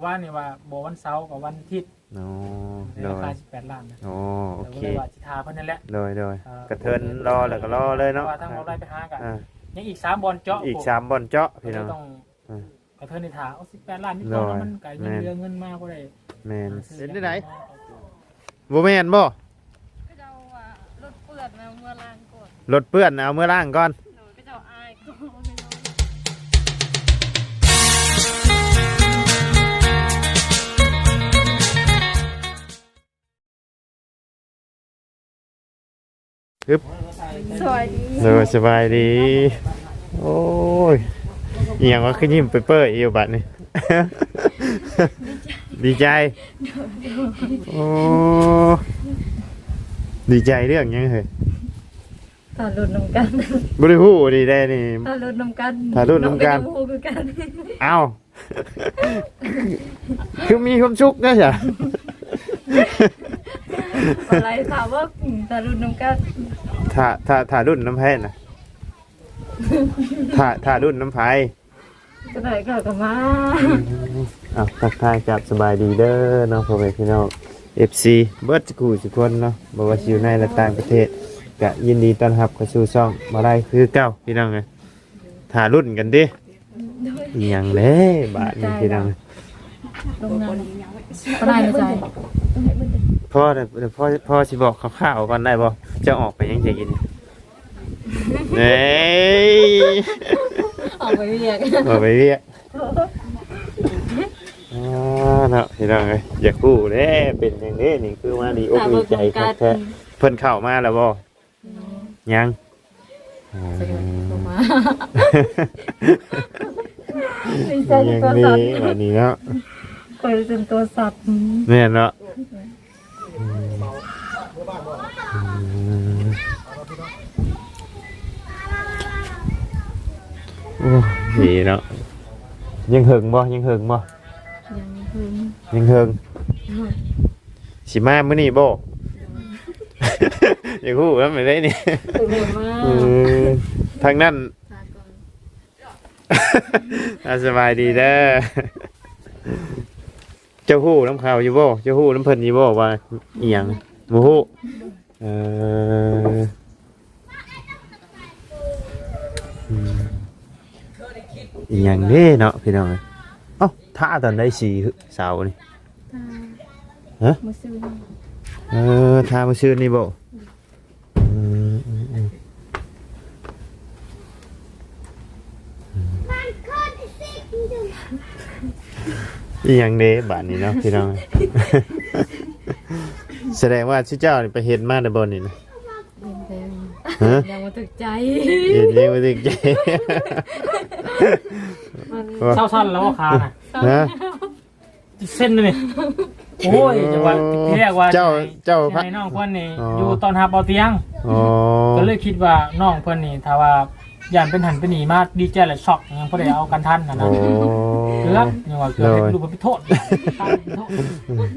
ວານນີ້ວ່າບໍ່ວັນເສົາກໍວັນອາທິດ. ອໍ ໃນລາຄາ ໂດຍ ສິບແປດລ້ານນະ. ອໍ ໂອເຄ ກໍເລີຍວ່າຊິຖ້າເພິ່ນນັ້ນແຫຼະ. ໂດຍ ໂດຍ ອ່າ ກະເທີນລໍແລ້ວກໍລໍເລີຍເນາະ ເພາະວ່າທາງບ່າວໄລໄປຫາກະ ອ່າ ຍັງອີກສາມບ່ອນເຈາະ ອີກ ໂອ້ ສາມບ່ອນເຈາະ ພີ່ນ້ອງ ກໍເລີຍຕ້ອງ ອ່າ ກະເທີນນີ້ຖ້າເອົາສິບແປດລ້ານນີ້ກ່ອນ ໂດຍ ແລ້ວມັນກໍຍັງເຫຼືອເງິນມາບໍ່ໄດ້. ແມ່ນ ອ່າ ເປັນຈັ່ງໃດ? ບໍ່ແມ່ນບໍ່? ເຂົາເຈົ້າວ່າລົດເປື້ອນນະ ເມືອລ້າງກ່ອນ ລົດເປື້ອນນະ ເອົາເມືອລ້າງກ່ອນ. ໂດຍ ເຂົາເຈົ້າອາຍກ່ອນ. ອຶບ ສະບາຍດີ ໂດຍ ສະບາຍດີ. ໂອ້ຍ ອີ່ຫຍັງວະ ຄືຍິ້ມເປີຍໆຢູ່ບັດນີ້? ດີໃຈ ໂອ້ ດີໃຈເລື່ອງຫຍັງເຮີ້ຍ? ຖ້າລຸ້ນນຳກັນ ບໍ່ໄດ້ຮູ້ດີແດ່ນີ້ ຖ້າລຸ້ນນຳກັນ ຖ້າລຸ້ນນຳກັນ ນ້ອງກໍຍັງບໍ່ຮູ້ຄືກັນ. ອ້າວ ຄືມີຄວາມສຸກເນາະ ອາ ອາໄລ ຖ້າເບິ່ງ ຖ້າລຸ້ນນຳກັນ ຖ້າ ຖ້າ ຖ້າລຸ້ນນຳໃຜນະ? ຖ້າ ຖ້າລຸ້ນນຳໃຜ? ກໍໄດ້ກໍ ກໍມາ. ອືມ ເອົາ ທັກທາຍກັບສະບາຍດີເດີເນາະ ພໍ່ແມ່ພີ່ນ້ອງ ເອັຟຊີ ເບິດສູ່ຜູ້ສູ່ຄົນເນາະ ບໍ່ວ່າຊິຢູ່ໃນ ແລະ ຕ່າງປະເທດ ກະຍິນດີຕ້ອນຮັບເຂົ້າສູ່ຊ່ອງມາໄລຄືເກົ່າ ພີ່ນ້ອງເອີຍ. ຖ້າລຸ້ນກັນຕິ ອີ່ຫຍັງແດ່ບາດນີ້ ພີ່ນ້ອງ. ລົງນາມ ບໍ່ໄດ້ໃນໃຈ ພໍ ພໍ ພໍຊິບອກຄ່າວໆກ່ອນໄດ້ບໍ່? ເຈົ້າອອກໄປຫຍັງ ເຈົ້າກິນ? ເອີຍ ອອກໄປວຽກ ອອກໄປວຽກ. ອ່າ ເນາະ ພີ່ນ້ອງເອີຍ ຢາກຮູ້ແຫຼະ ເປັນຫຍັງເດ້ນີ້ ຄືວ່າດີອົກດີໃຈຄັກແທ້. ເພິ່ນເຂົ້າມາແລ້ວບໍ່? ຍັງ ຍັງ ອ່າ ບໍ່ມາ. ດີໃຈຈົນຕົວສັ່ນ ຍັງມີບັດນີ້ເນາະ ຂ້ອຍຈົນຕົວສັ່ນ. ແມ່ນເນາະ. ອືມ ໂອ້ ດີເນາະ. ຍັງເຫິງບໍ່? ຍັງເຫິງບໍ່? ຍັງເຫິງ ຍັງເຫິງ. ໂດຍ ຊິມາມື້ນີ້ບໍ່? ຢາກຮູ້ນຳໄດ້ນີ້. ເພິ່ນມາ ເອີ ທາງນັ້ນ ລາກ່ອນ. ອ່າ ສະບາຍດີເດີ. ເຈົ້າຮູ້ນຳເຂົາຢູ່ບໍ່? ເຈົ້າຮູ້ນຳເພິ່ນຢູ່ບໍ່ວ່າອີ່ຫຍັງ? ບໍ່ຮູ້. ເອີ ອືມ ອີ່ຫຍັງເດ້ເນາະ ພີ່ນ້ອງເອີຍ. ເອົ້າ ທາຕອນໃດສີເສົານີ້? ທາ ຮະ? ມື້ຊືນ. ເອີ ທາມື້ຊືນນີ້ບໍ່? ອືມ ອືມ ອືມ ອີ່ຫຍັງເດ້ບາດນີ້ເນາະ ພີ່ນ້ອງ. ສະແດງວ່າຊຸເຈົ້ານີ້ໄປເຮັດມາແຕ່ບໍ່ນີ້ນະ? ເຮັດແລ້ວ. ຮະ? ຍັງບໍ່ຖືກໃຈ. ເຮັດຍັງບໍ່ຖືກໃຈ. ມັນ ເຊົາສັ່ນແລ້ວບໍ່ ຂານະ? ຮະ? ເສັ້ນນີ້ ໂອ້ຍ ເອີ ຈະວ່າ ທີແລກວ່າ ເຈົ້າ ຈະໃຫ້ ເຈົ້າ ຈະໃຫ້ນ້ອງເພິ່ນນີ້ ອໍ ຢູ່ຕ້ອນຮັບເອົາຕຽງ. ອໍ ກໍເລີຍຄິດວ່ານ້ອງເພິ່ນນີ້ ຖ້າວ່າຢ້ານເປັນຫັ້ນເປັນນີ້ມາ ດີໃຈແລ້ວຊັອກ ຍັງບໍ່ໄດ້ເອົາກັນທັນຫັ້ນນະ. ໂອ້ ເກືອບ ຍັງວ່າເກືອບ ໂດຍ ເຮັດລູກເປັນໂທດ ຕາຍເປັນໂທດ.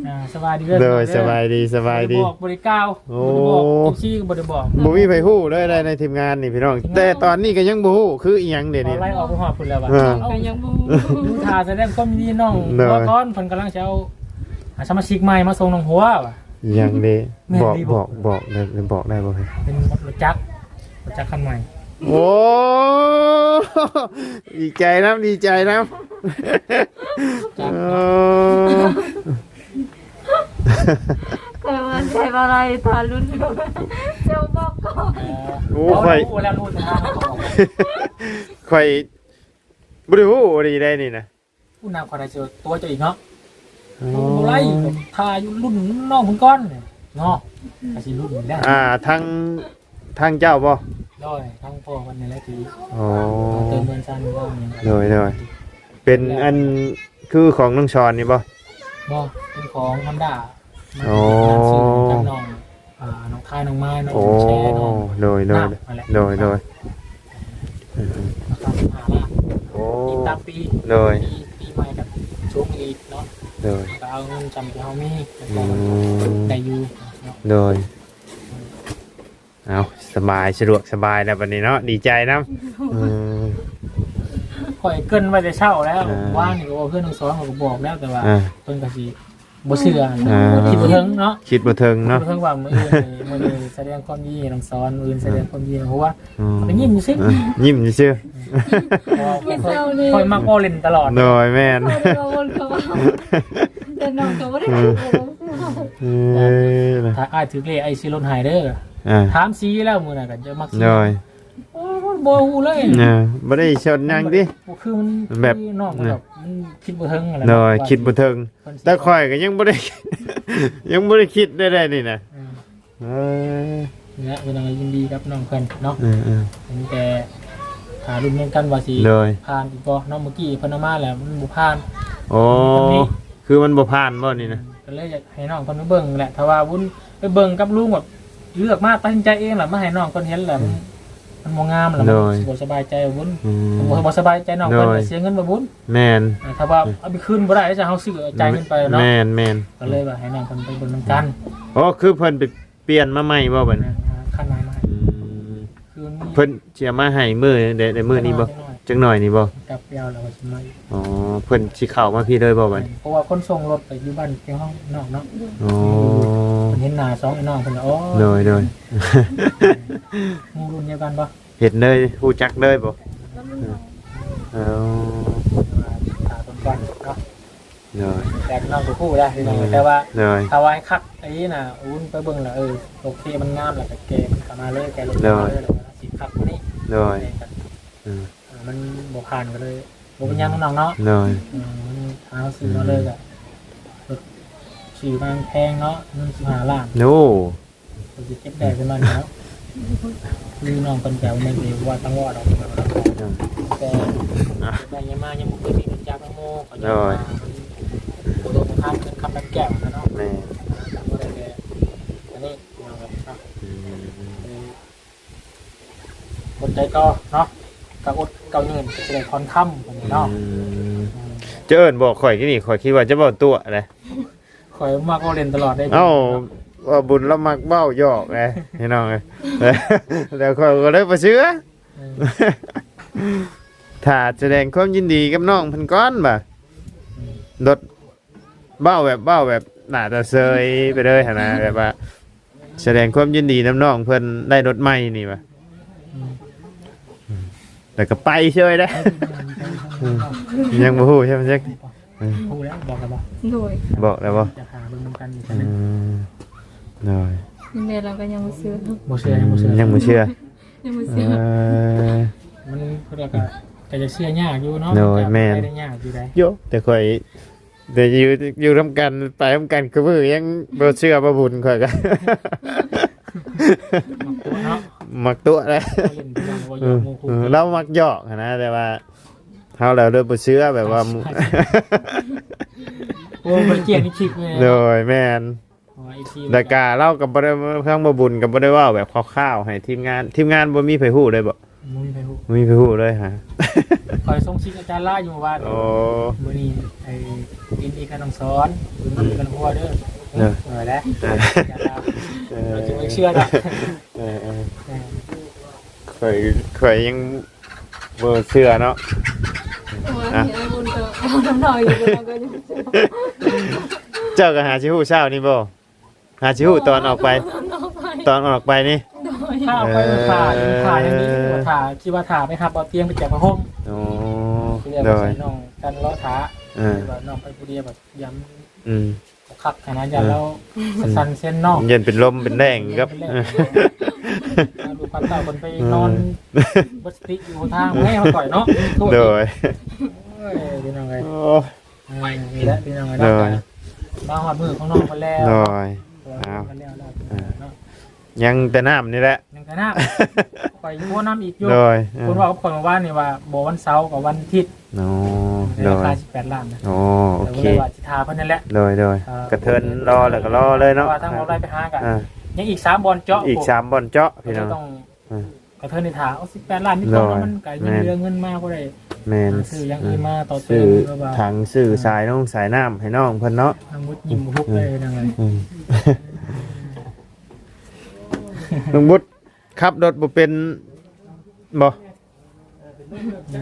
ອ່າ ສະບາຍດີເດີ ໂດຍ ສະບາຍດີ ສະບາຍດີ. ບໍ່ໄດ້ບອກ ບໍ່ໄດ້ກ່າວ. ໂອ້ ບໍ່ໄດ້ບອກ ເອັຟຊີ ກໍບໍ່ໄດ້ບອກ. ບໍ່ມີໃຜຮູ້ເລີຍໃນທີມງານນີ້ ພີ່ນ້ອງ. ແຕ່ຕອນນີ້ກໍຍັງບໍ່ຮູ້ຄືອີ່ຫຍັງເດນີ້. ໄລ່ອອກໄປຮອດພຸ້ນແລ້ວວ່າ. ອ່າ ກໍຍັງບໍ່ຮູ້. ຢູ່ຖ້າສະແດງຄວາມຍິນດີນ້ອງ ໂດຍ ຫົວກ່ອນ ເພິ່ນກຳລັງຊິເອົາ ອ່າ ສະມາຊິກໃໝ່ມາສົ່ງນ້ອງຫົວວ່າ. ຍັງເດ. ແມ່ນ ບອກ ບອກ ບອກໄດ້ ບອກໄດ້ບໍ່? ເປັນລົດຈັກ ລົດຈັກຄັນໃໝ່. ໂອ້ ດີໃຈນຳ ດີໃຈນຳ. ຈັກ ເອີ ຂ້ອຍວ່າໃຊ້ບໍ່ໄດ້ ຖ້າລຸ້ນ ເຈົ້າບອກກ່ອນ. ໂອ້ ຂ້ອຍ ຮູ້ແລ້ວ ຮູ້ແລ້ວ ຂ້ອຍບໍ່ໄດ້ຮູ້ດີໄດ໋ນີ້ນະ. ຜູ້ນຳຂ້ອຍໄດ້ເຈີຕົວເຈົ້າອີກເນາະ. ອໍ ບໍ່ໄດ້ ຖ້າຢູ່ລຸ້ນນ້ອງເພິ່ນກ່ອນເນາະ ກໍຊິລຸ້ນນີ້ແຫຼະ. ອ່າ ທາງ ທາງເຈົ້າບໍ່? ໂດຍ ທາງພໍ່ເພິ່ນນີ້ແຫຼະທີ່ ອໍ ເຕີມເຮືອນຊານເມືອງ. ໂດຍ ໂດຍ. ເປັນອັນຄືຂອງນ້ອງຊອນນີ້ບໍ່? ບໍ່ ເປັນຂອງຮອນດ້າ. ອໍ ມາເຮັດງານຊື້ກັບນ້ອງ ອ່າ ນ້ອງຄາຍ ນ້ອງມາຍ ນ້ອງແຊ ນ້ອງ ໂດຍ ໂດຍ ໂດຍ ໂດຍ. ລາຄາສິບຫ້າລ້ານ. ໂອ້ ອີກຕາມປີ. ໂດຍ. ປີ ປີໃໝ່ກໍສູງອີກເນາະ. ໂດຍ. ກໍເອົາເງິນຈຳທີ່ເຮົາມີ ອືມ ໄດ້ຢູ່ເນາະ. ໂດຍ. ເອົາ ສະບາຍ ສະດວກສະບາຍແລ້ວບັດນີ້ເນາະ ດີໃຈນຳ. ເອີ ຂ້ອຍເກີ່ນໄວ້ແຕ່ເຊົ້າແລ້ວ ອ່າ ວານນີ້ກໍເວົ້າເພື່ອນທັງສອງ ຂ້ອຍກໍບອກແລ້ວ ແຕ່ວ່າ ອ່າ ເພິ່ນກໍຊິບໍ່ເຊື່ອ ອ່າ ຄິດບໍ່ເຖິງເນາະ ຄິດບໍ່ເຖິງເນາະ ຄິດບໍ່ເຖິງວ່າມື້ອື່ນນີ້ ມື້ນີ້ສະແດງຄວາມຍິນດີນຳສອນ ມື້ອື່ນສະແດງຄວາມຍິນດີ ເພາະວ່າ ອືມ ມັນກໍຍິ້ມຊື່ ເອີ ຍິ້ມຊື່ ເພາະວ່າຂ້ອຍ ຂ້ອຍມັກເວົ້າຫຼິ້ນຕະຫຼອດ ໂດຍ ແມ່ນ ເວົ້າຫຼິ້ນຕະຫຼອດ ແຕ່ນ້ອງກໍບໍ່ໄດ້ ອືມ ເອີ ຖ້າອ້າຍຖືກເລກ ອ້າຍຊື້ລົດໃຫ້ເດີ ອ່າ ຖາມສີແລ້ວ ມື້ນັ້ນກໍຈະມັກສີ ໂດຍ ໂອ້ຍ ບໍ່ຮູ້ເລີຍ ເອີ ບໍ່ໄດ້ສົນຫຍັງຕິ ບໍ່ຄືມັນ ແບບ ຄືນ້ອງມັນແບບ ມັນຄິດບໍ່ເຖິງຫັ້ນແຫຼະ ໂດຍ ເນາະ ຄິດບໍ່ເຖິງ ວ່າຊິ ເພິ່ນຊິ ແຕ່ຂ້ອຍກໍຍັງບໍ່ໄດ້ ຍັງບໍ່ໄດ້ຄິດໄດ້ ໄດ້ນີ້ນະ ອືມ ເອີ ນີ້ແຫຼະ ພີ່ນ້ອງ ຍິນດີກັບນ້ອງເພິ່ນເນາະ ເອີໆ ມີແຕ່ຖ້າລຸ້ນນຳກັນວ່າຊິ ໂດຍ ຜ່ານອີກບໍ່ເນາະ ເມື່ອກີ້ເພິ່ນເອົາມາແລ້ວມັນບໍ່ຜ່ານ ໂອ້ ຄືມັນບໍ່ຜ່ານບໍ່ນີ້ນະ ອືມ ກໍເລີຍຢາກໃຫ້ນ້ອງເພິ່ນໄປເບິ່ງແຫຼະ ຖ້າວ່າບຸນໄປເບິ່ງກັບລຸງແບບເລືອກມາ ຕັດສິນໃຈເອງລະ ມາໃຫ້ນ້ອງເພິ່ນເຫັນລະ ອືມ ມັນ ມັນບໍ່ງາມລະ ໂດຍ ມັນຊິບໍ່ສະບາຍໃຈບຸນ ອືມ ບໍ່ ບໍ່ສະບາຍໃຈນ້ອງເພິ່ນ ໂດຍ ກໍເສຍເງິນບໍ່ບຸນ ແມ່ນ ອ່າ ຖ້າວ່າ ອືມ ເອົາໄປຄືນບໍ່ໄດ້ ຈະເຮົາຊື້ຈ່າຍເງິນໄປເນາະ ແມ່ນໆ ກໍເລີຍວ່າໃຫ້ນ້ອງເພິ່ນໄປເບິ່ງນຳກັນ ອໍ ຄືເພິ່ນໄປປ່ຽນມາໃໝ່ບໍ່ບັດນີ້ ອ່າ ຄັນໃໝ່ມາ ອືມ ຄືມັນມີ ເພິ່ນຊິເອົາມາໃຫ້ມື້ໃດ ໃດມື້ນີ້ບໍ່ ຈັກໜ້ອຍນີ້ບໍ່ ກັບໄປເອົາແລ້ວກໍຊິມາອີກ ອໍ ເພິ່ນຊິເຂົ້າມາພີ້ເລີຍບໍ່ບັດນີ້ ເພາະວ່າຄົນສົ່ງລົດໄປຢູ່ບ້ານເຈົ້າຂອງນ້ອງເນາະ ອໍ ເພິ່ນເຫັນໜ້າສອງອ້າຍນ້ອງເພິ່ນ ໂອ້ ໂດຍໆ ໝູ່ລຸ້ນດຽວກັນບໍ່ ເຫັນເລີຍ ຮູ້ຈັກເລີຍບໍ່ ເອີ ຖ້າເບິ່ງກ່ອນເນາະ ໂດຍ ແຕ່ນ້ອງກໍຮູ້ໄດ້ພີ່ນ້ອງ ອືມ ແຕ່ວ່າ ໂດຍ ຖ້າວ່າໃຫ້ຄັກອີ່ນະ ອຸ່ນໄປເບິ່ງລະ ເອີ ໂອເຄ ມັນງາມລະ ກໍແກ່ມັນເຂົ້າມາເລີຍ ແກ່ລົດເຂົ້າມາເລີຍ ໂດຍ ລະຊິຄັກກວ່ານີ້ ໂດຍ ແຕ່ກໍ ອືມ ມັນບໍ່ຜ່ານກໍເລີຍ ບໍ່ເປັນຫຍັງເນາະນ້ອງເນາະ ໂດຍ ອືມ ມັນ ຖ້າເຮົາຊື້ມາເລີຍກໍ ອືມ ລົດຊື້ມາແພງເນາະ ເງິນສິບຫ້າລ້ານ ໂອ້ ກໍຊິເກັບໄດ້ປະມານນີ້ເນາະ ຄືນ້ອງເພິ່ນກໍບໍ່ແມ່ນຊິວ່າຕັ້ງວ່າດອກ ອືມ ແຕ່ ອ່ະ ໄດ້ຫຍັງມາຍັງບໍ່ເຄີຍມີເງິນຈາກນຳໝູ່ ເຂົາເຈົ້າ ໂດຍ ວ່າມັນບໍ່ຕົງກັນເງິນຄຳແບບແກ້ວນະເນາະ ແມ່ນ ກໍບໍ່ໄດ້ແຕ່ອັນນີ້ ພີ່ນ້ອງເນາະ ອືມ ອືມ ອົດໃຈຕໍ່ເນາະ ກໍອົດເກົ້າຍືນກໍຊິໄດ້ຄອນຄຳເນາະ ອືມ ອືມ ຈະເອີ້ນບອກຂ້ອຍທີ່ນີ້ ຂ້ອຍຄິດວ່າຈະເວົ້າຕົວະເດ້ ຂ້ອຍມັກເວົ້າຫຼິ້ນຕະຫຼອດເດ້ ເອົ້າ ວ່າບຸນລາວມັກເວົ້າຫຍອກເດ້ ພີ່ນ້ອງເອີຍ ແລ້ວຂ້ອຍກໍເລີຍບໍ່ເຊື່ອ ເອີ ຖ້າສະແດງຄວາມຍິນດີກັບນ້ອງເພິ່ນກ່ອນບາດ ອືມ ລົດ ເວົ້າແບບ ເວົ້າແບບໜ້າຕາເຊີຍໄປເລີຍຫັ້ນນະ ແບບວ່າສະແດງຄວາມຍິນດີນຳນ້ອງເພິ່ນໄດ້ລົດໃໝ່ນີ້ຫວາ ອືມ ອືມ ແລ້ວກໍໄປເຊີຍເດ້ ອືມ ຍັງບໍ່ຮູ້ໃຊ່ໄໝ ອືມ ຮູ້ແລ້ວ ບອກແລ້ວບໍ່ ໂດຍ ບອກແລ້ວບໍ່ ຈະຫາເບິ່ງນຳກັນອີກ ອື ເທື່ອໜຶ່ງ ໂດຍ ແມ່ລາວກໍຍັງບໍ່ເຊື່ອ ບໍ່ເຊື່ອ ອືມ ຍັງບໍ່ເຊື່ອ ຍັງບໍ່ເຊື່ອ ຍັງບໍ່ເຊື່ອ ເອີ ມັນ ເພິ່ນກໍ ກໍຢາກເຊື່ອຍາກຢູ່ເນາະ ໂດຍ ມັນກໍ ແມ່ນ ໄປໄດ້ຍາກຢູ່ໃດ ໂຢ ແຕ່ຂ້ອຍ ແຕ່ຢູ່ ຢູ່ນຳກັນ ໄປນຳກັນ ຄືມື້ຍັງບໍ່ເຊື່ອບໍ່ບຸນ ຂ້ອຍກໍ ມັກຕົວະເນາະ ມັກຕົວະແຫຼະ ເອີ ເອີ ລາວມັກຫຍອກຫັ້ນນະ ແຕ່ວ່າເຮົາແລ້ວເລີຍບໍ່ເຊື່ອ ແບບວ່າ ໂອ້ ບໍ່ໄດ້ກຽດໃນຄລິບເລີຍ ໂດຍ ແມ່ນ ເພາະວ່າເອັຟຊີ ແລ້ວກະລາວກໍບໍ່ໄດ້ ທາງບໍ່ບຸນກໍບໍ່ໄດ້ເວົ້າແບບຄ່າວໆໃຫ້ທີມງານ ທີມງານບໍ່ມີໃຜຮູ້ເລີຍບໍ? ບໍ່ມີໃຜຮູ້ ບໍ່ມີໃຜຮູ້ເລີຍຫາ ຂ້ອຍສົ່ງຊິກອາຈານລາວຢູ່ມື້ວານ ໂອ້ ມື້ນີ້ໄອ້ ເອັນເອ ກັບນ້ອງສອນ ເພິ່ນມາກັນຫົວເດີ ເອີ ເອີ ແຫຼະ ເອີ ອາຈານລາວ ເອີ ເຮົາຊິບໍ່ເຊື່ອດອກ ເອີ ເອີ ເອີ ຂ້ອຍ ຂ້ອຍຍັງບໍ່ເຊື່ອເນາະ ເພາະວ່າ ອ່ະ ມີອ້າຍບຸນກໍເວົ້ານຳເຮົາຢູ່ ແຕ່ເຮົາກໍຍັງບໍ່ເຊື່ອ ເຈົ້າກໍຫາຊິຮູ້ເຊົ້ານີ້ບໍ່? ຫາຊິຮູ້ຕອນອອກໄປ ຕອນອອກໄປ ຕອນອອກໄປນີ້ ໂດຍ ຖ້າໄປ ເອີ ຖ້າ ຖ້າຍັງດີ ຖ້າ ຄິດວ່າຖ້າໄປຮັບເອົາຕຽງໄປແຈກຜ້າຫົ່ມ ໂອ້ ທີ່ແລ້ວ ໂດຍ ໃສ່ນ້ອງກັນລໍຖ້າ ເອີ ວ່ານ້ອງໄປຜູ້ດຽວແບບຢ້ານ ອືມ ບໍ່ຄັກຫັ້ນນະ ຢ້ານ ເອີ ລາວສັ່ນເຊັນເນາະ ຢ້ານເປັນລົມເປັນແລ້ງກັບ ຢ້ານເປັນແລ້ງ ເອີ ລູກພາເຕົ້າເພິ່ນໄປນອນ ເອີ ເບິດສະຕິຢູ່ຫົນທາງ ແມ່ນຂ້ອຍເນາະ ໂທດ ໂດຍ ໂອ້ຍ ພີ່ນ້ອງເອີຍ ໂອ້ ອ່າ ນີ້ແຫຼະພີ່ນ້ອງເອີຍ ໂດຍ ເນາະ ມາຮອດມື້ຂອງນ້ອງເພິ່ນແລ້ວ ໂດຍ ເອີ ເອົາ ເພິ່ນແລ້ວ ອ່າ ເນາະ ຍັງແຕ່ນ້ຳນີ້ແຫຼະ ຍັງແຕ່ນ້ຳ ຂ້ອຍໂທນຳອີກຢູ່ ໂດຍ ເອີ ເພິ່ນເວົ້າກັບຂ້ອຍມື້ວານນີ້ວ່າບໍ່ວັນເສົາກໍວັນອາທິດ ອໍ ໃນລາຄາ ໂດຍ ສິບແປດລ້ານນະ ອໍ ໂອເຄ ແຕ່ວ່າຊິຖ້າເພິ່ນນັ້ນແຫຼະ ໂດຍ ໂດຍ ອ່າ ກະເທີນລໍແລ້ວກໍລໍເລີຍເນາະ ແຕ່ວ່າທາງເວົ້າໄດ້ໄປຫາກະ ອ່າ ຍັງອີກສາມບ່ອນເຈາະ ອີກສາມບ່ອນເຈາະ ພີ່ນ້ອງ ກໍເທີນໄດ້ຖ້າເອົາສິບແປດລ້ານນີ້ກ່ອນເນາະ ໂດຍ ມັນກໍຍັງເຫຼືອເງິນມາບໍ່ໄດ້ ແມ່ນ ອ່າ ຊື້ຢ່າງອື່ນມາຕໍ່ເຕີມ ຊື້ ຫຼືວ່າຖັງ ຊື້ ອ່າ ສາຍນົງສາຍນ້ຳໃຫ້ນ້ອງເພິ່ນເນາະ ທັງໝົດຍິ້ມບໍ່ຮຸບເລີຍ ອືມ ນາງເອີຍ ອືມ ລຸງບຸດຂັບລົດບໍ່ເປັນບໍ່?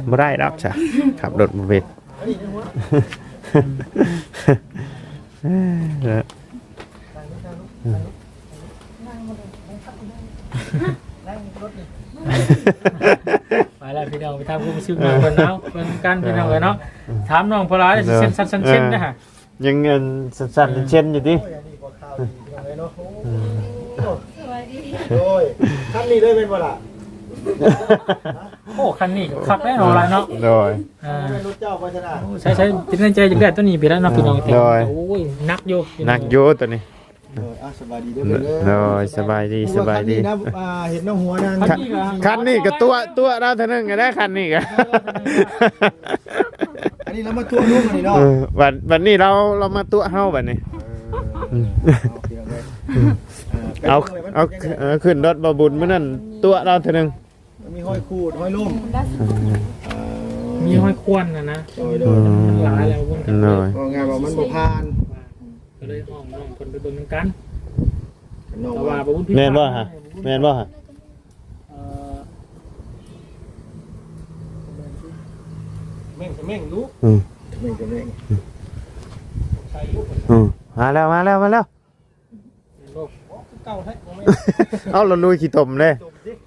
ບໍ່ໄດ້ດອກຊະ ຂັບລົດບໍ່ເປັນ. ໄປແລ້ວພີ່ນ້ອງ ໄປຖາມຄວາມຮູ້ສຶກນ້ອງເພິ່ນເນາະ ເບິ່ງກັນພີ່ນ້ອງເອີຍເນາະ. ຖາມນ້ອງເພິ່ນຫຼາຍ ເອີ ຊິເຊັນຊັ້ນຊັ້ນເຊັນ ເອີ ນະຮະ ຍັງອັນສັ້ນໆເຊັນໆຢູ່ຕິ. ໂອ້ຍ ອັນນີ້ກໍຂ່າວດີພີ່ນ້ອງເອີຍເນາະ. ໂອ້ ອືມ ໂດຍ ຄັນນີ້ເລີຍແມ່ນບໍ່ລະ? ໂອ້ ຄັນນີ້ກໍຄັກແລ້ວເນາະ ເອີ ລະເນາະ. ໂດຍ ອ່າ ແມ່ນລົດເຈົ້າບໍ່ຊະນະ? ໂອ້ ໃຊ້ໆ ຈິດໃນໃຈຢາກໄດ້ຕົວນີ້ໄປແລ້ວເນາະ ອ່າ ພີ່ນ້ອງ. ໂດຍ ໂອ້ຍ ໜັກຢູ່ ໜັກຢູ່ຕົວນີ້. ເອີ ອ່າ ສະບາຍດີເດີ ເດີ ເດີ ໂດຍ ສະບາຍດີ ເອີ ສະບາຍດີ. ຄັນນີ້ນະ ອ່າ ເຫັນນ້ອງຫົວນາງ ຄັນນີ້ກໍຕົວະ ຕົວະລາວເທື່ອໜຶ່ງກໍໄດ້ ຄັນນີ້ກໍ ເອີ ອັນນີ້ລາວມາຕົວະລຸງອັນນີ້ເນາະ. ເອີ ບັດ ບັດນີ້ລາວ ລາວມາຕົວະເຮົາບັດນີ້. ເອີ ອືມ ເອົາ ເອົາ ເອົາ ເອົາຂຶ້ນລົດບ່າວບຸນມື້ນັ້ນ ຕົວະລາວເທື່ອໜຶ່ງ. ມັນມີຮອຍຂູດ ຮອຍລົມ ເອີ ມີຮອຍຄວັນນະນະ. ໂດຍ ໂດຍ ອືມ ມັນຫຼາຍແລ້ວ ວົນກັນ ໂດຍ ເວົ້າງ່າຍວ່າມັນບໍ່ຜ່ານ ກໍເລີຍຫ້ອງນ້ອງເພິ່ນໄປເບິ່ງນຳກັນ. ນ້ອງ ແຕ່ວ່າ ວ່າ ບໍ່ບຸນຜິດ ແມ່ນບໍ່ຮະ? ແມ່ນບໍ່ຮະ? ເອີ ແມ່ນກໍແມ່ນຢູ່ ອືມ ແມ່ນກໍແມ່ນ ໃສ່ຢູ່ ອືມ ມາແລ້ວ ມາແລ້ວ ມາແລ້ວ. ເຫັນບໍ່? ຄືເກົ່າແທ້ ບໍ່ແມ່ນ ເອົ້າ ລະລຸຍຂີ້ຕົມເດ້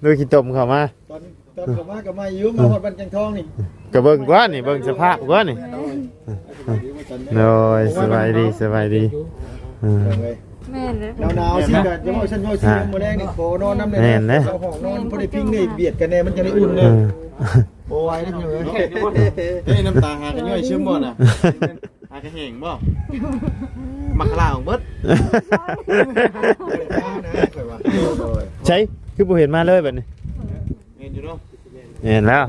ລຸຍຂີ້ຕົມເຂົ້າມາ. ຕອນ ຕອນເຂົ້າມາກໍໃໝ່ຢູ່ ມາຮອດບ້ານແກງທອງນີ້ ກໍເບິ່ງກວ່ານີ້ ເບິ່ງສະພາບກວ່ານີ້. ໂດຍ ສະບາຍດີ ສະບາຍດີ. ເອີ ແມ່ນເດ້ ໜາວໆ ຊິກະຈະເວົ້າຊັ້ນເວົ້າຊີ້ ມື້ແລງນີ້ຂໍນອນນຳແດ່. ແມ່ນເດ້ ເອົາຫ້ອງນອນພໍໄດ້ພິງໄດ້ບຽດກັນແດ່ ມັນຈະໄດ້ອຸ່ນເດ້. ເອີ ບໍ່ໄຫວເດ້ ເອີ ເອີຍ ນ້ຳຕາຫາກະຍ້ອຍຊຶມບໍ່ນະ? ຫາກະແຫ້ງບໍ່? ມັກຄະລາອອກເບິດ. ບໍ່ໄດ້ພານະ ຂ້ອຍວ່າ. ໃສ ຄືບໍ່ເຫັນມາເລີຍບັດນີ້? ແມ່ນຢູ່ເນາະ ແມ່ນແລ້ວ.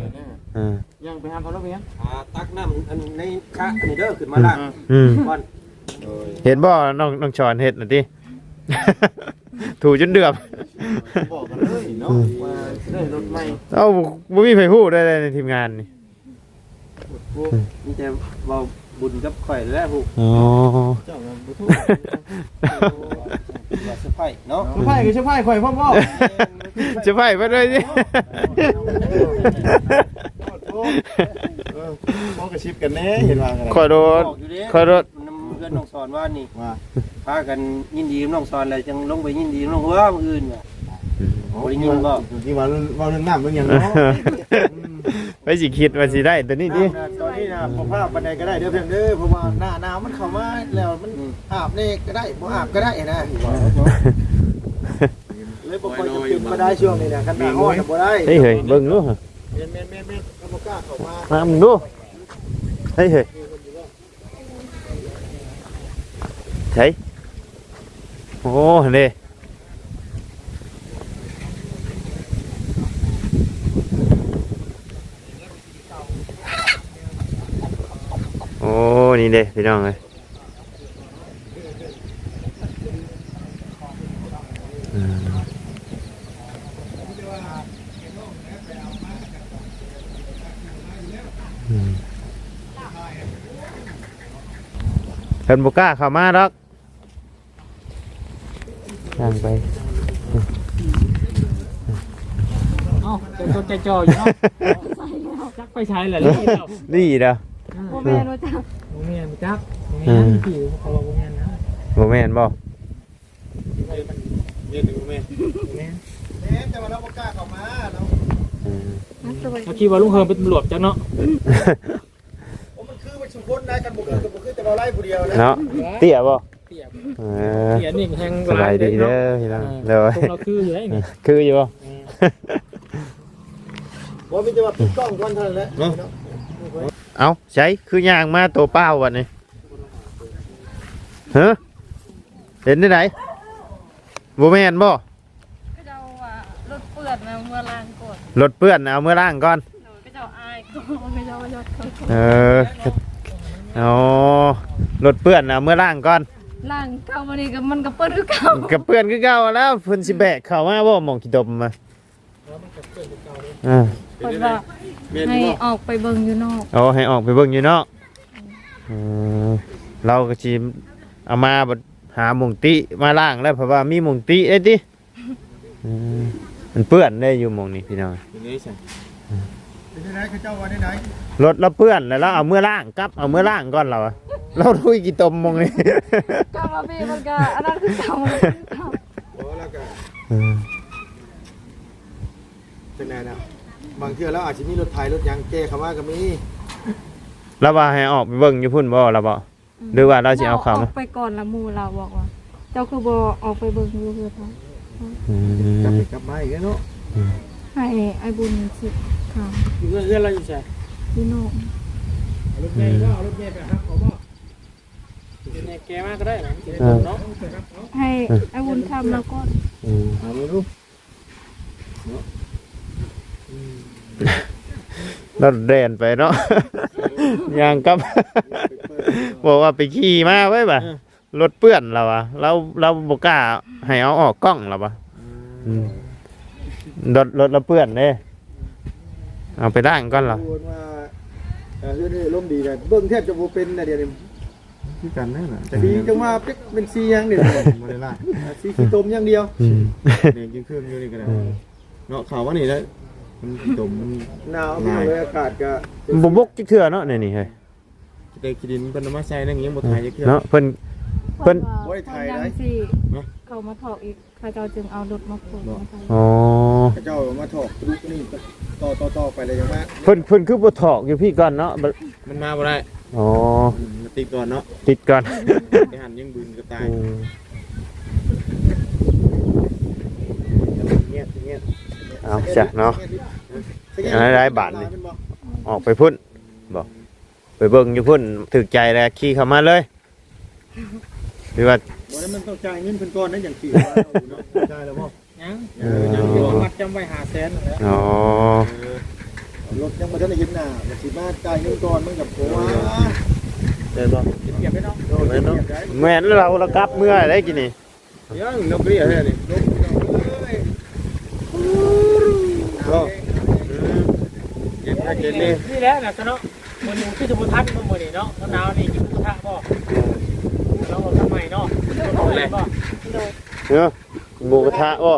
ເອີ ຍ່າງໄປຫາເຂົາແລ້ວເປັນຫຍັງ? ອ່າ ຕັກນ້ຳອັນໃນຄະນີ້ເດີ ຂຶ້ນມາລ້າງ ອືມ ກ່ອນ. ໂດຍ ເຫັນບໍ່ ນ້ອງ ນ້ອງສອນເຮັດນະຕິ ຖູຈົນເດືອບ. ບອກກັນເລີຍເນາະ ອືມ ວ່າຊິໄດ້ລົດໃໝ່. ເອົ້າ ບໍ່ມີໃຜຮູ້ໄດ້ໃນທີມງານນີ້. ໂອ້ ມີແຕ່ເວົ້າບຸນກັບຂ້ອຍແຫຼະຮູ້. ອໍ ເຈົ້າກໍບໍ່ຮູ້ ວ່າເຊີໄພຣສ໌ເນາະ. ເຊີໄພຣສ໌ກໍເຊີໄພຣສ໌ຂ້ອຍພ້ອມບໍ່? ເຊີໄພຣສ໌ເພິ່ນເລີຍ. ໂອ້ ເອີ ເວົ້າກະຊິບກັນແດ່ ເຫັນວ່າກັນ. ຂ້ອຍໂດດ ຂ້ອຍໂດດ ນຳເພື່ອນນ້ອງສອນວ່ານີ້ ວ່າ ພາກັນຍິນດີກັບນ້ອງສອນແລ້ວ ຈັ່ງລົງໄປຍິນດີກັບນ້ອງຫົວມື້ອື່ນວ່າ. ອືມ ບໍ່ໄດ້ຍິນບໍ່? ທີ່ວ່າເວົ້າເລື່ອງນ້ຳເລື່ອງຫຍັງເນາະ. ໄປຊິຄິດວ່າຊິໄດ້ຕົວນີ້ຕິ. ຕອນນີ້ນະ ບໍ່ພາບປານໃດກໍໄດ້ເດີເພິ່ນເດີ ເພາະວ່າໜ້າໜາວມັນເຂົ້າມາແລ້ວ ມັນ ອືມ ອາບແດ່ກໍໄດ້ ບໍ່ອາບກໍໄດ້ນະ. ເລີຍບໍ່ຄ່ອຍຈຳເປັນປານໃດຊ່ວງນີ້ນະ ຄັນໜ້າຮ້ອນນະບໍ່ໄດ້. ເຮີ້ຍ ເບິ່ງດູ. ແມ່ນໆໆ ເຂົາບໍ່ກ້າເຂົ້າມາ ມາເບິ່ງດູ. ເຮີ້ຍ ເຮີ້ຍ ໃສ? ໂອ້ ຫັ້ນເດ້. ໂອ້ ນີ້ເດ້ພີ່ນ້ອງເອີຍ. ອືມ ອືມ ເພິ່ນບໍ່ກ້າເຂົ້າມາດອກ. ຍ່າງໄປ ເອົ້າ ໃຈຈົດໃຈຈ່ອຢູ່ເນາະ. ຈັກໄປໃສລະ ລີ້ແລ້ວ ລີ້ແລ້ວ. ອືມ ບໍ່ແມ່ນວ່າຈັກ ບໍ່ແມ່ນຈັກ ບໍ່ແມ່ນ ອືມ ທີ່ເຂົາວ່າບໍ່ແມ່ນນະ. ບໍ່ແມ່ນບໍ່? ແມ່ນ ແມ່ນ ແມ່ນ ແມ່ນ ແຕ່ວ່າລາວບໍ່ກ້າເຂົ້າມາເນາະ. ອືມ ເຮົາຄິດວ່າລຸງເຮີເປັນຕຳຫຼວດຈັກເນາະ. ໂອ້ ມັນຄືມັນຊຸມຄົນນະ ຄັນບໍ່ຄືກໍບໍ່ຄືແຕ່ວ່າໄລ່ຜູ້ດຽວນະ ເນາະ. ເຕ້ຍບໍ່? ເຕ້ຍ ເອີ ເຕ້ຍນີ້ແຮງຫຼາຍເດ້ເນາະ. ສະບາຍດີເດີພີ່ນ້ອງ. ເອີ ໂດຍ ໂຕລາວຄືຢູ່ເດ້ນີ້ ຄືຢູ່ບໍ່? ອືມ ບໍ່ ມີແຕ່ວ່າປິດກ້ອງກ່ອນເທົ່ານັ້ນແຫຼະເນາະ. ເອົ້າ ໃສ ຄືຍ່າງມາໂຕເປົ່າບັດນີ້? ເຮີ ເຫັນແນວໃດ? ບໍ່ແມ່ນບໍ່? ເຂົາເຈົ້າວ່າລົດເປື້ອນນະ ເມືອລ້າງກ່ອນ ລົດເປື້ອນນະ ເອົາເມືອລ້າງກ່ອນ. ໂດຍ ເຂົາເຈົ້າອາຍ ເຂົາເຈົ້າວ່າຢອດເຂົາ. ເອີ ອໍ ລົດເປື້ອນນະ ເອົາເມືອລ້າງກ່ອນ ລ້າງເກົ່າ ບັດນີ້ກໍມັນກໍເປື້ອນຄືເກົ່າ. ກໍເປື້ອນຄືເກົ່າແລ້ວ ເພິ່ນຊິແບກເຂົ້າມາບໍ່ ໝ່ອງຂີ້ຕົມມາ? ເອີ ເພິ່ນວ່າ ແມ່ນບໍ່? ໃຫ້ອອກໄປເບິ່ງຢູ່ນອກ. ອໍ ໃຫ້ອອກໄປເບິ່ງຢູ່ນອກ. ເອີ ລາວກໍຊິເອົາມາບັດຫາໝ່ອງຕິມາລ້າງແລ້ວ ເພາະວ່າມີໝ່ອງຕິໄດ້ຕິ. ເອີ ມັນເປື້ອນໄດ້ຢູ່ໝ່ອງນີ້ພີ່ນ້ອງ. ເປັນໄງຊັ້ນ? ເອີ ເປັນຈັ່ງໃດ ເຂົາເຈົ້າວ່າແນວໃດ? ລົດລາວເປື້ອນ ແລ້ວລາວເອົາເມືອລ້າງ ກັບເອົາເມືອລ້າງກ່ອນລາວ ລາວທຸຍຂີ້ຕົມໝ່ອງນີ້ ກັບມາເບມັນກະອັນນັ້ນຄືເກົ່າ ໂອ້ ແລ້ວກະ ເອີ ຈັ່ງໃດນະ ບາງເທື່ອລາວອາດຊິມີລົດໄຖລົດຫຍັງແກ່ເຂົ້າມາກໍມີ ລາວວ່າໃຫ້ອອກໄປເບິ່ງຢູ່ພຸ້ນບໍ່ ລາວບໍ່? ອືມ ຫຼືວ່າລາວຊິເອົາເຂົ້າມາ? ລາວອອກໄປກ່ອນລະ ໝູ່ລາວບອກວ່າ ເຈົ້າຄືບໍ່ອອກໄປເບິ່ງຢູ່ເຮືອນເຮົາ? ອືມ ກັບໄປກັບມາອີກແລ້ວເນາະ ອືມ ໃຫ້ອ້າຍບຸນຊິເຂົ້າ ຢູ່ເຮືອນ ເຮືອນລາວຢູ່ໃສ? ຢູ່ນອກ ເອົາລົດໃຫຍ່ບໍ່? ເອົາລົດໃຫຍ່ໄປຮັບເຂົາບໍ່? ເອີ ແກມາກໍໄດ້ນະ ເອີ ເນາະ ໃຫ້ອ້າຍບຸນຄຳລາວກ່ອນ ເອີ ເອົາມາດູ ເນາະ ອືມ ລາວແລ່ນໄປເນາະ ຍ່າງກັບ ບອກວ່າໄປຂີ່ມາໄວ້ບາດ ເອີ ລົດເປື້ອນລາວວ່າ ລາວ ລາວບໍ່ກ້າໃຫ້ເອົາອອກກ້ອງລາວວ່າ ອືມ ອືມ ລົດ ລົດລາວເປື້ອນເດ້ ເອົາໄປລ້າງກ່ອນລາວ ເອີ ເຮືອນນີ້ລົມດີນະ ເບິ່ງແທບຈະບໍ່ເປັນນະ ດຽວນີ້ ຄືກັນນັ້ນນະ ສີຈັ່ງວ່າເປັນ ເປັນສີຫຍັງນີ້ ບໍ່ໄດ້ລ້າງ ອ່າ ສີຂີ້ຕົມຢ່າງດຽວ ອືມ ແດງຈຶ່ງເຄິ່ງຢູ່ນີ້ກໍໄດ້ ອືມ ເນາະ ເຂົ້າມານີ້ແລ້ວ ມັນຂີ້ຕົມ ມັນໜາວ ພີ່ນ້ອງເອີຍ ອາກາດກໍ ມັນບໍ່ບົກຈັກເທື່ອເນາະ ໃນນີ້ເຮີ້ຍ ແຕ່ຂີ້ດິນເພິ່ນເອົາມາໃສ່ນັ້ນຍັງບໍ່ໄຖຈັກເທື່ອ ເນາະ ເພິ່ນ ເພິ່ນ ເພິ່ນບໍ່ໄດ້ໄຖໃດ ຍັງຊິ ຮະ ເຂົາມາຖອກອີກ ເຂົາເຈົ້າຈຶ່ງເອົາລົດມາຂົນ ເນາະ ມາໃສ່ ອໍ ເຂົາເຈົ້າມາຖອກດຸກນີ້ ຕໍ່ໆໆໄປແລ້ວຍັງມາ ເພິ່ນ ເພິ່ນຄືບໍ່ຖອກຢູ່ພີ້ກ່ອນເນາະ ມັນມາບໍ່ໄດ້ ອໍ ອືມ ມາຕິດກ່ອນເນາະ ຕິດກ່ອນ ໄປຫັ້ນຍັງບືນກະຕ່າຍ ອືມ ງຽບ ງຽບ ເອົາຊະເນາະ ເອົາ ໄດ້ບາດນີ້ ອອກໄປພຸ້ນ ບໍ່ ໄປເບິ່ງຢູ່ພຸ້ນ ຖືກໃຈແລ້ວຂີ່ເຂົ້າມາເລີຍ ຫຼືວ່າ ບໍ່ໄດ້ ມັນຕ້ອງຈ່າຍເງິນເພິ່ນກ່ອນນະ ຈັ່ງຂີ່ເຂົ້າມາເນາະ ຈ່າຍແລ້ວບໍ່? ຍັງ ເອີ ຍັງຢູ່ ມັດຈຳໄວ້ຫ້າແສນນັ້ນແຫຼະ ອໍ ເອີ ລົດຍັງບໍ່ທັນໄດ້ເຫັນໜ້າ ມັນຊິມາຈ່າຍເງິນກ່ອນ ມັນກໍບໍ່ວ່າ ແມ່ນບໍ່? ເປັນປຽບໄດ້ເນາະ ແມ່ນເນາະ ເປັນປຽບໄດ້ ແມ່ນ ລາວ ລາວກັບເມືອໄດ້ກີ້ນີ້ ຍັງ ນົກເລຍແທ້ນີ້ ນົກ ເນາະ ອືມ ເຢັນຄັກເຢັນແນ່ ນີ້ແຫຼະນະຊະເນາະ ມື້ນີ້ຄືຊິບໍ່ທັນບໍ່ ມື້ນີ້ເນາະ ໜາວໆນີ້ກິນໝູກະທະບໍ່? ເອີ ລອງເອົາທຳໄມເນາະ ເອີ ກິນໝູກະທະບໍ່?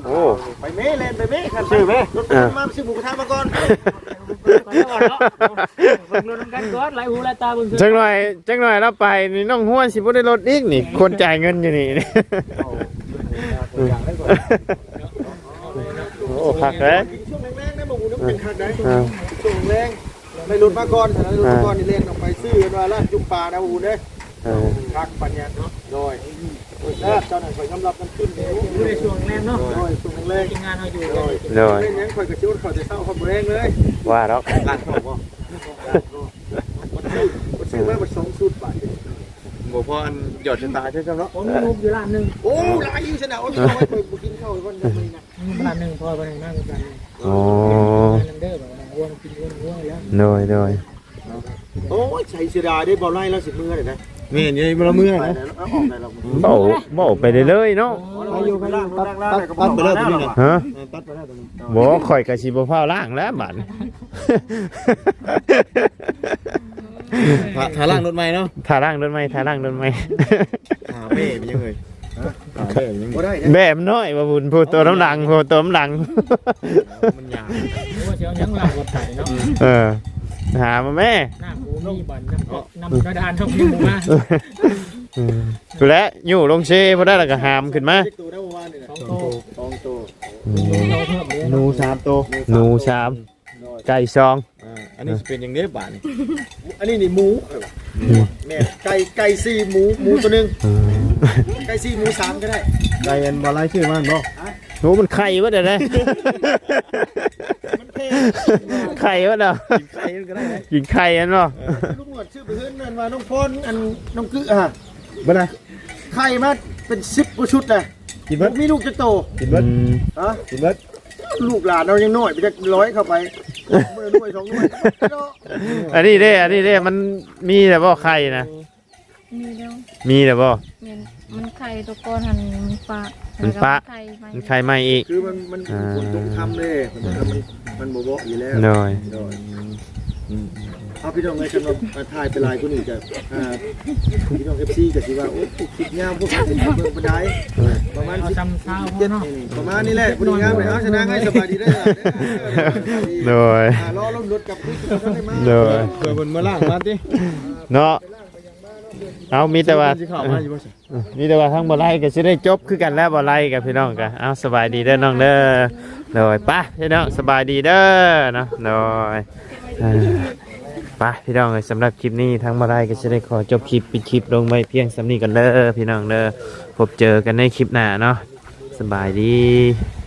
ໂອ້ ໄປແມ້ ແລ່ນໄປແມ້ ຄັນຊື້ແມ້ ລົດໄຟມາຊື້ໝູກະທະມາກ່ອນ ເບິ່ງລົດນຳກັນກ່ອນ ຫຼາຍຫູຫຼາຍຕາເບິ່ງ ຈັກໜ່ອຍ ຈັກໜ່ອຍລາວໄປນີ້ ນ້ອງຮວນຊິບໍ່ໄດ້ລົດອີກນີ້ ຄົນຈ່າຍເງິນຢູ່ນີ້ ໂອ້ ຄັກເດ້ ກິນຊ່ວງແລງໆໄດ້ບໍ່ ໝູກະທະ ເອີ ຊ່ວງແລງ ໄດ້ລົດມາກ່ອນ ໄດ້ລົດມາກ່ອນນີ້ ແລ່ນອອກໄປຊື້ກັນວ່າຮ້ານຈຸ່ມປານະ ໂອ້ໂຫເດ້ ເອີ ຄັກປານຫຍັງເນາະ ໂດຍ ແຊບ ເຈົ້ານັ້ນຂ້ອຍຍອມຮັບນຳກິນເດ້ ຢູ່ໃນຊ່ວງແລງເນາະ ໂດຍ ຊ່ວງແລງ ທີມງານເຮົາຢູ່ ໂດຍ ໂດຍ ເປັນຫຍັງຂ້ອຍກໍຊິອົດເຂົ້າແຕ່ເຊົ້າຮອດມື້ແລງເລີຍ ວ່າດອກ ລ້າງຖ້ວຍບໍ່? ບໍ່ ບໍ່ຊື້ ບໍ່ຊື້ມາບັດສອງຊຸດບາດນີ້ ບໍ່ພໍອັນຢອດຊະຕາເຈົ້າເນາະ ໂອ້ ມີງົບຢູ່ລ້ານໜຶ່ງ ໂອ້ ຫຼາຍຢູ່ຊັ້ນນະ ໂອ້ ມີເອົາໄວ້ຂ້ອຍບໍ່ກິນເຂົ້າກ່ອນ ອືມ ມື້ນີ້ນະ ອືມ ບາດໜຶ່ງ ພໍບາດໜຶ່ງມາຄືກັນ ອໍ ກິນເດີ ບາດໜຶ່ງ ງົບກິນງົບແລ້ວ ໂດຍ ໂດຍ ໂອ້ຍ ໃສ່ເສຍດາຍເດ້ ບໍ່ໄລ່ລາວຊິເມືອເດ້ນະ ແມ່ນ ບໍ່ລາວເມືອນະ ເອົາອອກໄດ້ແລ້ວ ເວົ້າ ເວົ້າໄປເລື້ອຍໆເນາະ ເອົາຢູ່ ຕັດ ຕັດ ຕັດໄປແລ້ວຕົວນີ້ນະ ຮະ ເອີ ຕັດໄປແລ້ວຕົວນີ້ ບໍ່ ຂ້ອຍກໍຊິບໍ່ຟ້າວລ້າງແລ້ວບາດນີ້ ຖ້າ ຖ້າລ້າງລົດໃໝ່ເນາະ ຖ້າລ້າງລົດໃໝ່ ຖ້າລ້າງລົດໃໝ່ ຖ້າແມ່ເປັນຫຍັງເອີຍ? ຮະ? ຖ້າແມ່ເປັນຫຍັງ? ບໍ່ໄດ້ເດ້ ແບບນ້ອຍວ່າບຸນ ຜູ້ໂຕນຳຫຼັງ ຜູ້ໂຕນຳຫຼັງ ມັນຍາກ ໂອ້ ຊິເອົາຫຍັງລ້າງລົດໄຖເນາະ ເອີ ຫາມາແມ່ ນ້ຳບໍ່ມີບັດ ນ້ຳ ນ້ຳກະດານເຮົາຍັງບໍ່ມາ ເອີ ແລະ ຢູ່ລົງເຊບໍ່ໄດ້ ແລ້ວກໍຫາມຂຶ້ນມາ ຈັກໂຕໄດ້ເມື່ອວານນີ້ນະ? ສອງໂຕ ສອງໂຕ ອືມ ໜູສາມໂຕ ໜູສາມ ໄກ່ສອງ ອ່າ ອັນນີ້ຊິເປັນຫຍັງເດ້ບາດນີ້ ອັນນີ້ນີ້ໝູ ອືມ ແມ່ນ ໄກ່ ໄກ່ສີ່ ໝູ ໝູຕົວໜຶ່ງ ອືມ ໄກ່ສີ່ ໝູສາມກໍໄດ້ ໄກ່ອັນບໍ່ລາຍຊື່ມາບໍ່? ຮະ? ໂອ້ ມັນໄຂ່ເບິດແລ້ວເດ້ ມັນແພງ ໄຂ່ເບິດແລ້ວ ກິນໄຂ່ມັນກໍໄດ້ ກິນໄຂ່ມັນບໍ່? ເອີ ລຸງໜວດຊື້ໄປເຮືອນນັ້ນວ່ານ້ອງພອນ ອັນນ້ອງກຶ ອ່າ ບໍ່ນະ ໄຂ່ມາເປັນສິບກວ່າຊຸດນະ ກິນເບິດ ບໍ່ມີລູກຈັກໂຕ ກິນເບິດ ອືມ ຮະ ກິນເບິດ ລູກຫຼານເຮົາຍັງນ້ອຍ ໄປຈັກຮ້ອຍເຂົ້າໄປ ໜ່ວຍສອງໜ່ວຍເນາະ ອັນນີ້ເດ້ ອັນນີ້ເດ້ ມັນມີແລ້ວບໍ່ໄຂ່ນະ? ມີແລ້ວ ມີແລ້ວບໍ່? ແມ່ນ ມັນໄຂ່ຕົວກ່ອນຫັ້ນ ມັນປາກ ມັນປາກ ແລ້ວກໍໄຂ່ໃໝ່ ມັນໄຂ່ໃໝ່ອີກ ຄືມັນ ມັນ ອ່າ ຝົນຕົກຄ່ຳເດ້ ມັນ ມັນບໍ່ເບາະຢູ່ແລ້ວ ໂດຍ ໂດຍ ເອົາ ພີ່ນ້ອງເອີຍ ຄັນວ່າຖ່າຍໄປຫຼາຍກວ່ານີ້ກໍ ອ່າ ພີ່ນ້ອງເອັຟຊີກໍຊິວ່າ ໂອ້ ຄລິບຍາວ ພວກເຮົາຊິເບິ່ງປານໃດ ປະມານສິບເຈັດ ນີ້ ປະມານນີ້ແຫຼະ ຜູ້ດີງາມເລີຍ. ເອົາ ຊະນະ ໃຫ້ສະບາຍດີເດີ ໂດຍ ອ່າ ລໍລົງລົດກັບຄຸຍກັນໄດ້ມາ ໂດຍ ເພື່ອເພິ່ນມາລ້າງມາຕິ ເນາະ. ເອົາ ມີແຕ່ວ່າ ຊິເຂົ້າມາຢູ່ບໍ່? ເອີ ມີແຕ່ວ່າທາງບໍ່ໄລ່ກໍຊິໄດ້ຈົບຄືກັນແລ້ວ ບໍ່ໄລ່ກັບພີ່ນ້ອງກໍ ເອົາ ສະບາຍດີເດີນ້ອງເດີ ໂດຍ ໄປພີ່ນ້ອງ ສະບາຍດີເດີເນາະ ໂດຍ ເອີ ໄປພີ່ນ້ອງເອີຍ ສຳລັບຄລິບນີ້ທາງບໍ່ໄລ່ກໍຊິໄດ້ຂໍຈົບຄລິບ ປິດຄລິບລົງໄວ້ພຽງສ່ຳນີ້ກ່ອນເດີພີ່ນ້ອງເດີ ພົບເຈີກັນໃນຄລິບໜ້າເນາະ ສະບາຍດີ.